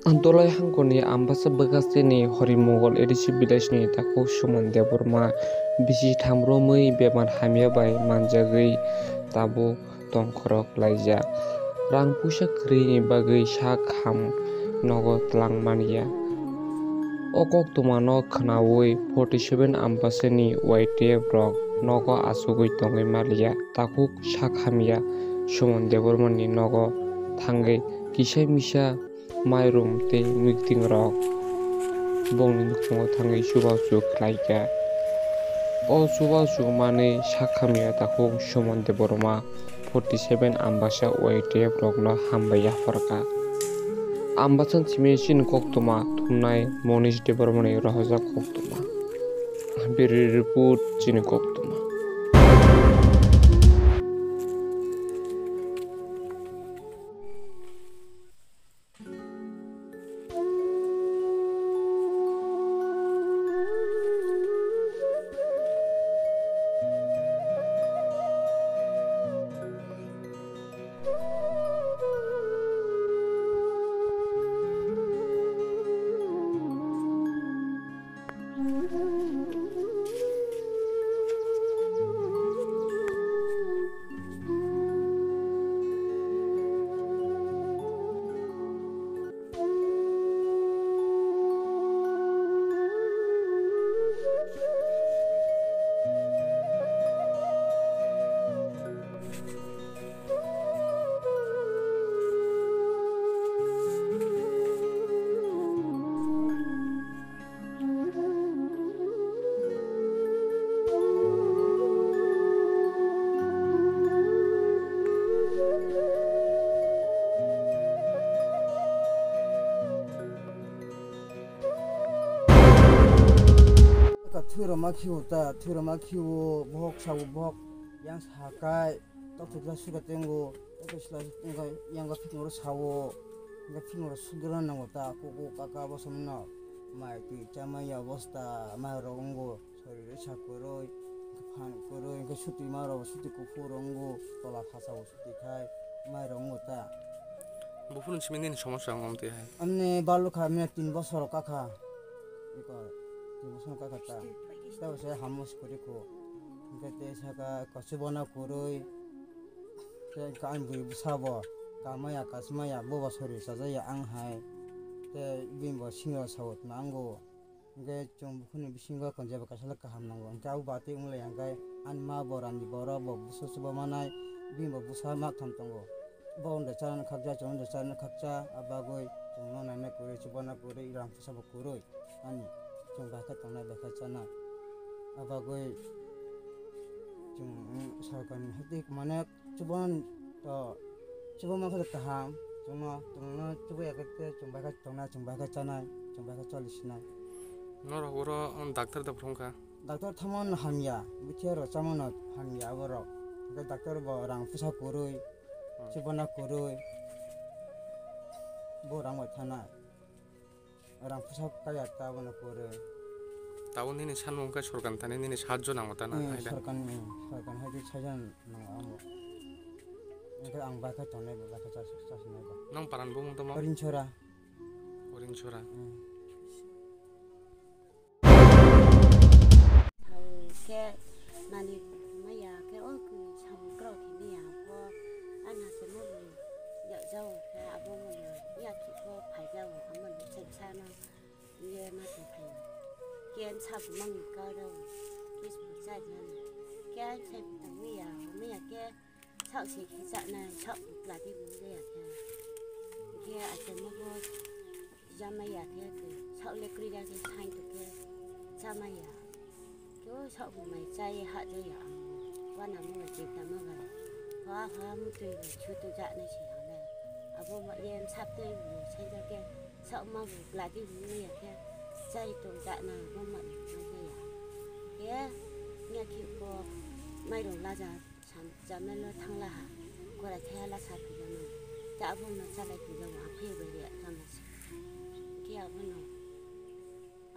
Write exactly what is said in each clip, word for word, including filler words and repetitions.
Dolai hangkoni Ambasa bwkhasteni Horimogol A D C village ni takhuk Suman Debbarma bisi tham romwi bemar hamya bai manjagwi tabuk tongkhorok laijak. Rang puisa kwrwini bagwi sak ham nogo twlang manya. O koktwmano khwnaui forty seven Ambasani Y T F rok nogo achugwi tongwi maliya. Takhuk sak hamya Suman Debbarmani nogo thangwi kisa misa mairum tei mikting rok bongni nukhungo thangwi chubachu khlaikha. O chubachu manwi sak hamya takhuk Suman Debbarma forty seven Ambasa Y T F rokno hambai yapharkha. Ambasa simi chini koktwma thumnai Monish Debbarmani rohorjak koktwma. Bureau report chini koktwma. Ka thwiroma khiwo ta, thwiroma khiwo, bohok sawo, bohok yang sakai, tok thwkla suka tengo, tok thwkla suka tengo, yang ka phikmoro sawo, yang ka phikmoro sugro nango ta, koko kaka bo somno, mai twi chamaya bosta, mai rok wngo, soriro sa kwrwi, phan kwrwi, hwnkhe suti ma rok, suti kuphur wngo, tola phasao suti khai, mai rok wngo ta. Buphuru simi nini somosya wng omtwi hai? Amni balukha, amni tin bosor kakha. Iko, tin bosor kakha ta. Tei bo se hamo sikori ko. Hingke te saka kochibona koroi. Te ka ang bui bwsa bo. Kamaya kasmaya bo bo sori sajaya ang hai. Te bini bo singo sawot nango. Hingke chwng bukhuni bisingo kon jeba kaisa le kaham nango. Hingke abo batwi wng lai hingke ani ma bo rani borok bo bwsa chuba manai, bini bo bwsa mak tham tongo. Bo wngde charani khakcha, chwng wngde charani khakcha, a bagwi chwngno naina kwrwi, chubana kwrwi, rang pusa bo kwrwi ani chwng bai khe tongnai, bai khe chanai. A bagwi chwng, mm, sarkarni hati mane Chubon to, chubon mankha kaham, chwngno, chwngno chubu ya khe chwng bai khe tongnai, chwng bai khe chanai, chwng bai khe choli sinai. Norok oro, um, doctor da phwrwng kha? Doctor thamon hamya, bwthiya rok chamano hamya borok. Hwnkhe doctor bo rang pusa kwrwi, hmm, chubana kwrwi, bo rang bai thanai. Rang pusa kaya ta bono kwrwi. Tabuk nini sanmung khe sorkar thani nini sahajjo nango ta na, hmm, hai da? Sorkar ni, hmm, sorkar hai di sajan nango amo. Hwnkhe ang bai khe tongnai bo, bai khe chas-, chasnai bo. Nang paran bumung tamo? Orinchora. Orinchora. Hmm. Hai khe manwi maya khe o kwi samung kwrwi khe maya pho, ani hachwk no bo yakjao khe abo maya yakhe pho phaijao, amo ni chengsa no ye ma tong phai. Khe ani sabo mangni karo kis bo chai mani. Khe ani sai tong maya, maya khe sak se khe chanai, sak bo pla di bo le ya khe. Khe achai mo pho. Jamaya khe khe, saole kwrwi ya khe, sain to khe, chamaya. Khe o sak bo mai chai ha jaya ang, wana mo mai chai tamo bai. Hoa hoa mutwi bo chutu ja nai se hale. Abo ma ye sap tei bo sai ja khe, sak ma bo gladi bo ya khe, chai to ja na bo ma mai jaya. Khe nya khe ko mai rong la ja. Sam-, chamelo thangla ha, korai thaya la sa phiyama, ta abono chalai phiyama, aphai bai ria tamo se. Khe abono,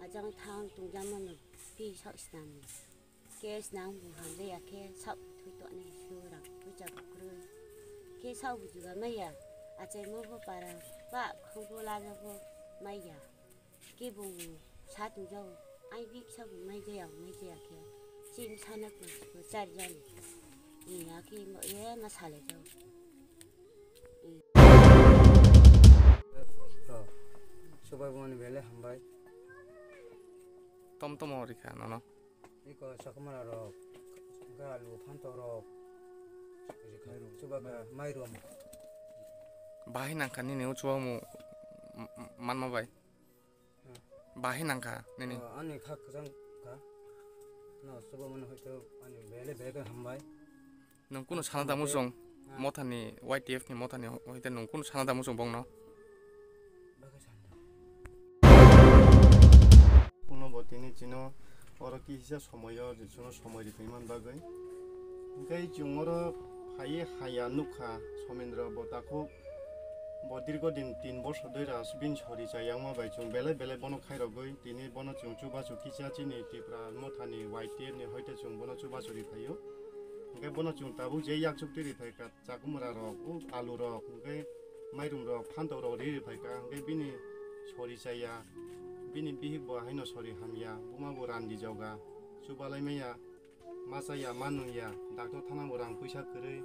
ajang thang tong jamano, pi sok snam. Khe snam bu hamle ya khe, sok thui to ne su rang, thui cha bu kroi. Khe sok bu juga maya, achai mo bo para, ba khong bo la ja bo, Maiya. Kebong sa tongjago. Ai biksa bo maijaya, maijaya khe. Chini sana ko chari jani. Iya khe mo-, ye ma salai jago. Rok. Subai bumani belai hambai. Tom tom rikha nono. Iko sakumara rok, ga alu, phantok rok, rikha, mairum. Chubakha, mairum. Bahai nangkha nini o chubamu m-, m-, manma bai. Hmm. Bahai nangkha nini. Oh, ani kha kwchang kha. No, chubamani hoito ani bele bele hambai. Nwng kunu sana da muchung, ah, mothani, Y T F ni mothani hoite nwng kunu sana da muchung bongno? Kuno bo tini chino oro kisa somoyo je chwngno somoi ri tongmani bagwi. Hwnkhe chwng oro phaiwi haya nukha Somendra bo takhuk bo dirgo din tin bosor dui ras bini sori chayangma bai chwng belai belai bono khairogwi tini bono chwng chubachu kisa chini Tripura mothani Y T F ni hoite chwng bono chubachu ri phaio. Hwnkhe bono chwng tabuk je yakchuk twi ri phaikha. Chakumra rok, o alu rok, hwnkhe mairum rok, phantok rok ri ri phaikha, hwnkhe bini sori chaya, bini bihik bo haino sori hamya, buma bo randi joga, chubalai maya, ma chaya, ma nungya, doctor thangna bo rang puisa kwrwi,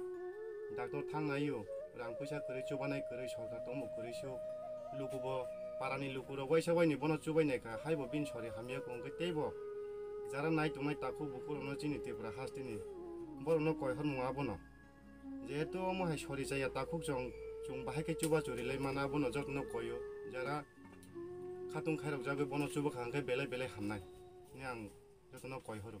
doctor thangnaio, rang puisa kwrwi, chubanai kwrwi, sorkar tongmo kwrwi suk, luku bo, parani luku rok waisa waini bono chubai naikha, haibo bini sori hamya kho, hwnkhe teibo jara nai tongnai takhuk bukhuk rokno chini Tripura hasteni borokno koihor mung abono. Jehetu omo hai sori chaya takhuk chwng, chwng bahai khe chubachu rilai mana, bono jotono koio. Jara khatung khairok jagwi bono chubakha hwnkhe belai belai hamnai hwnwi ang jotono koi horo.